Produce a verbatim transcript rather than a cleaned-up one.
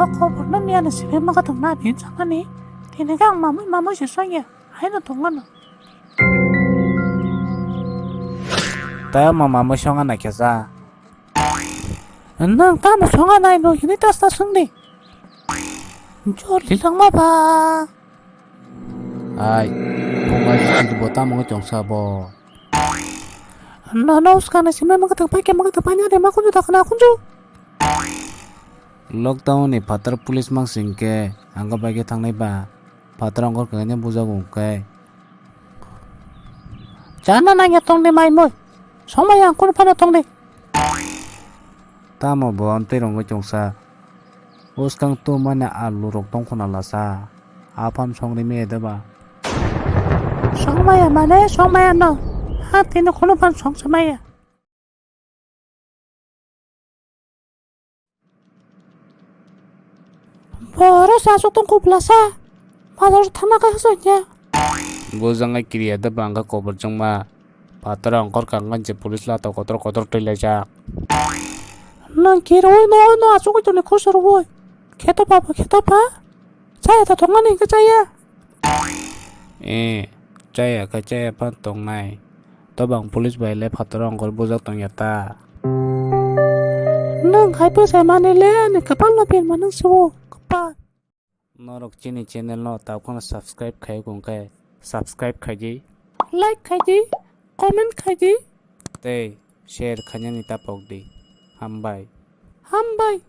O khobor no miya ni simi ma ka tong na din sa mani. Tini kang mamui mamui se song ya. Hai no tong ano. Tei ma mamui song ana kesa. Nang tamo song ana ino hini tas tas song ni. Jor li lang ma ba. Ai, pungai sidi bo tamo ngi chongsa bo. No, no, skana simi ma ka tong pai ke ma ka tong pai ni ma kunju ta kana kunju. Lockdown ni phatar police mang sing khe ang bai khe thangnai ba phatar ongkor khe bujak ung khe. Chana nangya tong de mai moi. Songmai ang kunu phano tong de. Tamo bo amtwi rongwi chongsa. Uskang tu mane alu rok tong khuna lasa. Apham songri me de ba. Songmaya mane songmaya no. Ha tini kunu phan song samaya. Boro sa sok tong kubla sa. Bazar thana ka sa nya. Bujang ai kiriya da bangka kobor jongma. Patara ongkor kangkan je police la to kotor kotor twi laijak. Nang kiroi no no asuk toni khosor woi. Kheto pa pa kheto pa. Chaya ta thongani ke chaya. Eh, chaya khe chaya phan tongnai. Tobang police bai le phataro ongkor bujak tongya ta. Nang hai bwsai mani le ani kapal no berma nang siwo kapal. Norok chini channel no tabkhano subscribe khai kong khe subscribe khai di. Like khai di, comment khai di. Tei share khainani ta pok di. Hambai. Hambai.